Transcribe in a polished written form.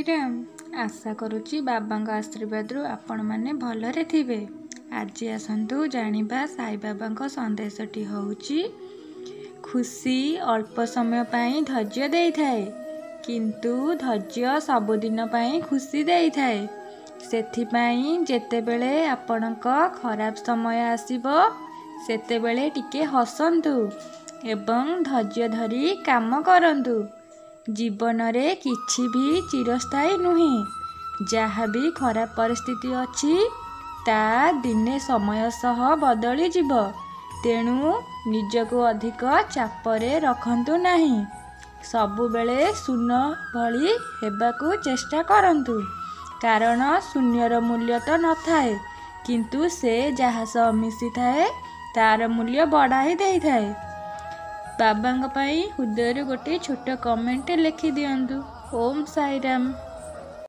ସାଇରାମ। ଆଶା କରୁଛି ବାବାଙ୍କ ଆଶୀର୍ବାଦରୁ ଆପଣମାନେ ଭଲରେ ଥିବେ। ଆଜି ଆସନ୍ତୁ ଜାଣିବା ସାଇବାବାଙ୍କ ସନ୍ଦେଶଟି ହେଉଛି, ଖୁସି ଅଳ୍ପ ସମୟ ପାଇଁ ଧୈର୍ଯ୍ୟ ଦେଇଥାଏ, କିନ୍ତୁ ଧୈର୍ଯ୍ୟ ସବୁଦିନ ପାଇଁ ଖୁସି ଦେଇଥାଏ। ସେଥିପାଇଁ ଯେତେବେଳେ ଆପଣଙ୍କ ଖରାପ ସମୟ ଆସିବ, ସେତେବେଳେ ଟିକେ ହସନ୍ତୁ ଏବଂ ଧୈର୍ଯ୍ୟ ଧରି କାମ କରନ୍ତୁ। ଜୀବନରେ କିଛି ବି ଚିରସ୍ଥାୟୀ ନୁହେଁ। ଯାହା ବି ଖରାପ ପରିସ୍ଥିତି ଅଛି, ତା ଦିନେ ସମୟ ସହ ବଦଳିଯିବ। ତେଣୁ ନିଜକୁ ଅଧିକ ଚାପରେ ରଖନ୍ତୁ ନାହିଁ। ସବୁବେଳେ ଶୂନ ଭଳି ହେବାକୁ ଚେଷ୍ଟା କରନ୍ତୁ, କାରଣ ଶୂନ୍ୟର ମୂଲ୍ୟ ତ ନଥାଏ, କିନ୍ତୁ ସେ ଯାହା ସହ ମିଶିଥାଏ ତାର ମୂଲ୍ୟ ବଢ଼ାଇ ଦେଇଥାଏ। ବାବାଙ୍କ ପାଇଁ ହୃଦୟରୁ ଗୋଟେ ଛୋଟ କମେଣ୍ଟ ଲେଖିଦିଅନ୍ତୁ, ଓମ୍ ସାଇରାମ।